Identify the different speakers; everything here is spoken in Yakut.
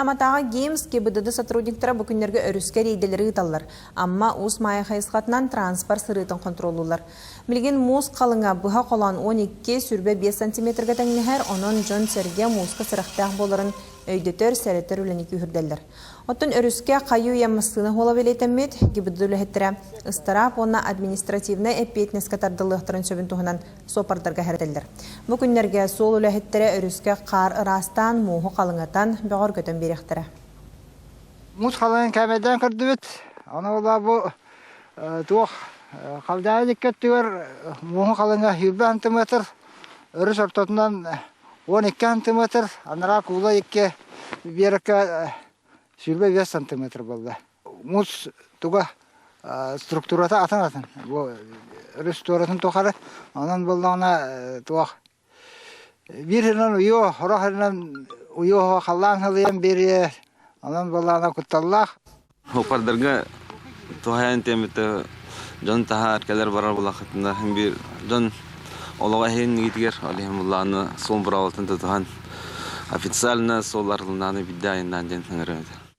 Speaker 1: Аматааҕы ГИМС ГИБДД сотрудниктара бу күннэргэ өрүскэ рейдэлэри ыыталлар. Амма Уус Маайа хайысхатынан транспорт сырыытын хонтуруоллууллар. Билигин муус халыҥа быһа холоон 12-25 сантиметрга тэҥнэһэр, онон дьон-сэргэ мууска сэрэхтээх буоларын өйдөтөр, сэрэтэр үлэни күүһүрдэллэр. Оттон өрүскэ хайыы-үйэ массыына суола бэлиэтэммит, ГИБДД үлэһиттэрэ ыстараап уонна административнай эппиэтинэскэ тардыллыахтарын сөбүн туһунан суоппардарга эрэтэллэр. Бу күннэргэ суол үлэһиттэрэ өрүскэ хаар ыраастаан, мууһу халыҥатан, бөҕөргөтөн биэриэхтэрэ.
Speaker 2: Муус халыҥын кээмэйдээн көрдүбүт. Аны була бу туох халдьаайы икки өттүгэр мууһун халыҥа 20 сантиметр, өрүс ортотунан 12 сантиметр, анараа куула икки биэрэккэ 25 сантиметр буолла. Муус туга структурата атын-атын. Бу өрүс туоратын тухары. Онон буоллаҕына туох биир сиринэн уйуо, сорох сиринэн уйуо халлаан сылыйан биэриэ. Онон буоллаҕына кутталлаах.
Speaker 3: Опардарга туһаайан тиэммитэ дьон таһаар кэлэр барар булахытына биир дьон олоҕо эһииннигитигэр ол иһин буллааны суол быраабылатын тутуһан официально суол арылыннааны бидде айаннаан диэн ыҥырыам этэ.